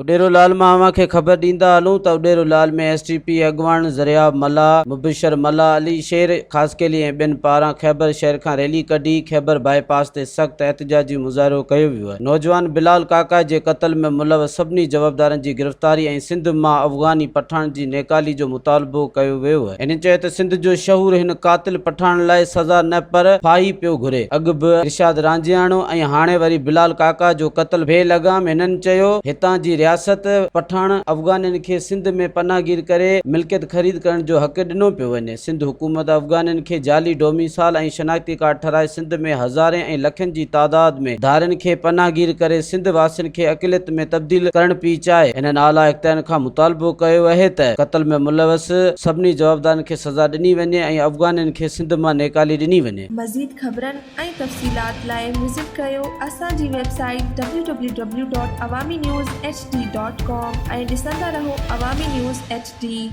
اڏيرو لال مان اوهان کي خبر ڏيندا هلون ته Udero Lal ۾ S T P اڳواڻ زرياب ملاح، مبشر ملاح، علي شير خاصخيلي ۽ ٻين پاران خيبر شهر کان ريلي ڪڍي خيبر بائي پاس تي سخت احتجاجي مظاهرو ڪيو ويو. نوجوان بلال ڪاڪا جي قتل ۾ ملوث سڀني جوابدارن جي گرفتاري ۽ سنڌ مان افغاني پٺاڻ جي نيڪالي جو مطالبو ڪيو ويو. هنن چيو ته سنڌ جو شعور هن قاتل پٺاڻ لاء سزا نه پر ڦاهي پيو گهري. اڳ به ارشاد رانجهياڻو ۽ هاڻي وري بلال ڪاڪا جو قتل بي لغام هنن چيو هتان جي رياست پٺاڻ افغانين کي سنڌ ۾ پناهگير ڪري ملڪيت خريد ڪرڻ جو حق ڏنو پيو وڃي. سنڌ حڪومت افغانين کي جعلي ڊوميسال ۽ شناختي ڪارڊ ٺھرائي سنڌ ۾ هزارين ۽ لکن جي تعداد ۾ ڌارين کي پناهگير ڪري سنڌ واسين کي اقليت ۾ تبديل ڪرڻ پئي چاهي. هنن اعليٰ اختيارين کان مطالبو ڪيو اهي ته قتل ۾ ملوث سڀني جوابدارن کي سزا ڏني وڃي ۽ افغانين کي سنڌ مان نيڪالي ڏني وڃي. مزيد خبرن ۽ تفصيلات لاء وزٽ ڪريو اسان جي website W W W dot Awami news H D dot com ۽ ڏسندا رهو عوامي نيوز ايڇ ڊي.